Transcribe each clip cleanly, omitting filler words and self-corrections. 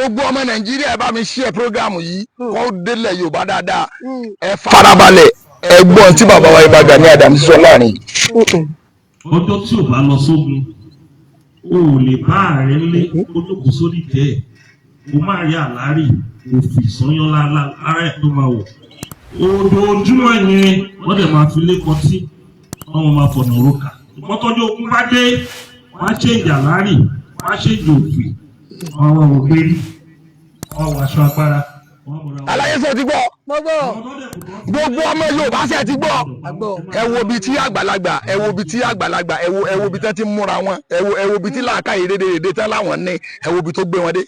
Gbogbo ọmọ Nàìjíríà, ẹ bá mi share program yìí kó délẹ̀ Yorùbá dáadáa. Ẹ farabalẹ̀, ẹ gbọ́n tí bàbá wa Ìbà Gani Adams sọ láàrin yìí. Ọjọ́ tí ò bá lọ sógun, o ò lè bá ààrẹ ńlé kó jókòó sórí ìtẹ́ ẹ̀, o máa rí àlárì òfì sányán lára ẹ̀ tó máa wọ̀ ojoojúmọ́ yẹn. Wọ́n dẹ̀ máa fi lé kọtí, wọ́n máa fọ̀nà òrùka. Ṣùgbọ́n tọ́jú ogun bá dé, wọ́n á change àlárì, wọ́n á change òfì, wọ́n á wá wọ gbérí, wọ́n á wọ aṣọ agbára, wọ́n á múra wọn. Aláyé sọ ti gbọ́. Mo gbọ́. Gbogbo ọmọ Yorùbá ṣe ti gbọ́. Àgbọ̀. Ẹ wo ibi tí àgbàlagbà, ẹ wo ibi tí àgbàlagbà, ẹ wo ibi tí wọ́n ti ń múra wọn, ẹ wo ibi tí làákàyè dédédé tán láwọn ní, ẹ wo ibi tó gbé wọn dé.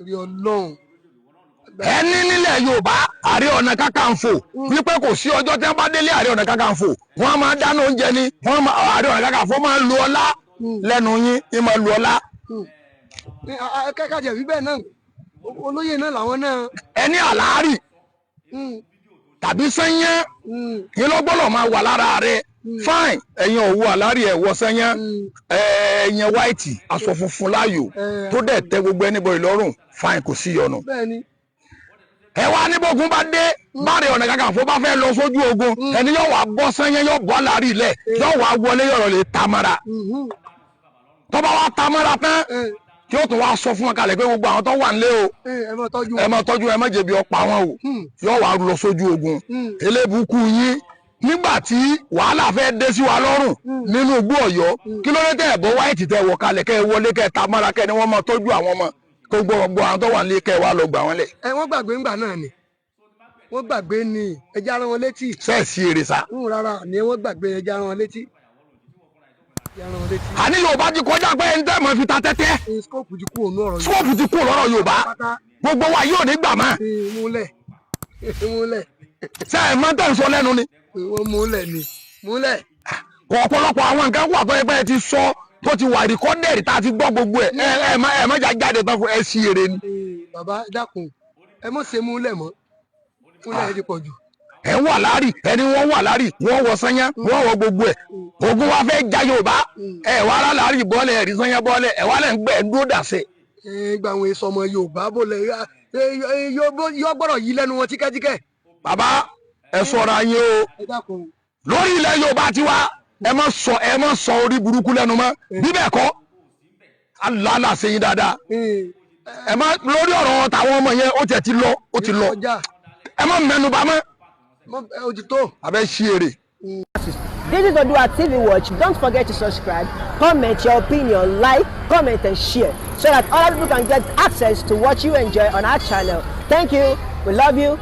Rí Ọlọ́run. Ẹni nílẹ̀ Yorùbá, Ààrẹ Ọ̀nà Kakanfò, wípé kò sí ọjọ́ tí wọ́n bá délé Ààrẹ Ọ̀nà Kakanfò, wọ́n máa dáná oúnjẹ ni wọ́n máa. Ààrẹ Ọ̀nà Kakanfò máa ń lo ọlá lẹ́nu yín, ní máa lo ọlá. Kẹ́kẹ́ wí bẹ́ẹ̀ náà, olóyè náà làwọn náà. Ẹni àlárì tàbí sẹ́yìn yín ló gbọ́dọ̀ máa wà lára rẹ̀. Fine, ẹ̀yin ò wọ àlárì, ẹ̀ wọ sẹ́yìn, ẹ̀yìn white, aṣọ funfun láàyò tó dẹ̀ tẹ́ gbogbo anybody lọ́rùn. Fine, kò sí yọnu. Bẹ́ẹ̀ ni. Ẹ wá ní bógun bá dé, báre Ọ̀nà Kakanfò bá fẹ́ lọ sójú ogun, ẹni yóò wá bọ́ sẹ́yìn, yóò bọ́ àlárì lẹ̀, yóò wá wọlé yọ̀rọ̀ lè tamara. Tó bá wá tamara tán, tí ó tún wá sọ fún wọn kalẹ̀ pé gbogbo àwọn tó wà nílé o, ẹ máa tọ́jú. Ẹ máa tọ́jú, ẹ má jẹ̀bi ọ̀pá wọn o. Yóò wá lọ sójú ogun. Elébùkún yín, nígbà tí wàhálà fẹ́ dé sí wa lọ́rùn nínú igbó Ọ̀yọ́, kí ló dé tẹ́ ẹ̀ bọ́ white tẹ́ wọ̀ kalẹ̀, kẹ́ ẹ wọlé, kẹ́ ẹ tamara, kẹ́ ẹ ní wọ́n máa tọ́jú àwọn ọmọ tó gbọ́ gbọ́ àwọn tó wà nílé, kẹ́ ẹ wá lọ gbà wọ́n lẹ̀? Ẹ wọ́n gbàgbé ńgbà náà ni, wọ́n gbàgbé ni, ẹ já rán wọn létí. Sẹ́ẹ̀sì èrè sá. Rárá ni, wọ́n gbàgbé, ẹ já rán wọn létí, ẹ já rán wọn létí. Àní Yorùbá ti kọjá pé ẹni tẹ́ mọ̀ fi ta tẹ́tẹ́. Scope ti kú òun ọ̀rọ̀ yìí. Scope ti kú lọ́rọ̀ Yorùbá. Pátá. Gbogbo wa yóò ní gbà mọ́. Múlẹ̀ múlẹ̀. Ṣé ẹ̀ mọ́ tẹ̀ ń sọ lẹ́nu ni? Wọ́n múlẹ̀ ni, múlẹ̀. Kọ ọ̀pọ̀lọpọ̀ àwọn nǹkan wà tó yẹ pé ẹ ti sọ, tó ti wà recorded, tá a ti gbọ́ gbogbo ẹ̀. Ẹ má jà jáde tán fún ẹ sí èrè ni. Bàbá, dákun, ẹ mọ̀ ṣe múlẹ̀ mọ́, múlẹ̀ ẹ ti pọ̀ jù. Ẹ ń wà láàrì, ẹni wọ́n wà láàrì, wọ́n wọ sányá, wọ́n wọ gbogbo ẹ̀. Ogun wa fẹ́ ja Yorùbá, ẹ wà á láàrì bọ́ọ̀lẹ̀, ẹ̀rí sányá bọ́ọ̀lẹ̀, ẹ wà lẹ̀ ń gbẹ ẹ̀ ń dúró dàsẹ̀. Ẹ gba àwọn èso ọmọ Yorùbá bó lẹ yọ gbọ́dọ̀ yí lẹ́nu wọn tíkẹ́tíkẹ́. Bàbá, ẹ ṣọ́ra yín o. Ẹ dákun. Lórí ilẹ̀ Yorùbá tiwa, ẹ má sọ orí burúkú lẹ́nu mọ́. Bí bẹ́ẹ̀ kọ́, alálà ṣe yín dáadáa. Ẹ má lórí ọ̀rọ̀ tàwọn ọmọ yẹn, ó tiẹ̀ ti lọ, ó ti lọ. Ọjà. Ẹ má mẹ́nu bà mọ́. Ó ti tó. Abẹ́ ṣí èrè. This is Odua TV Watch. Don't forget to subscribe, comment your opinion, like, comment, and share so that other people can get access to what you enjoy on our channel. Thank you. We love you.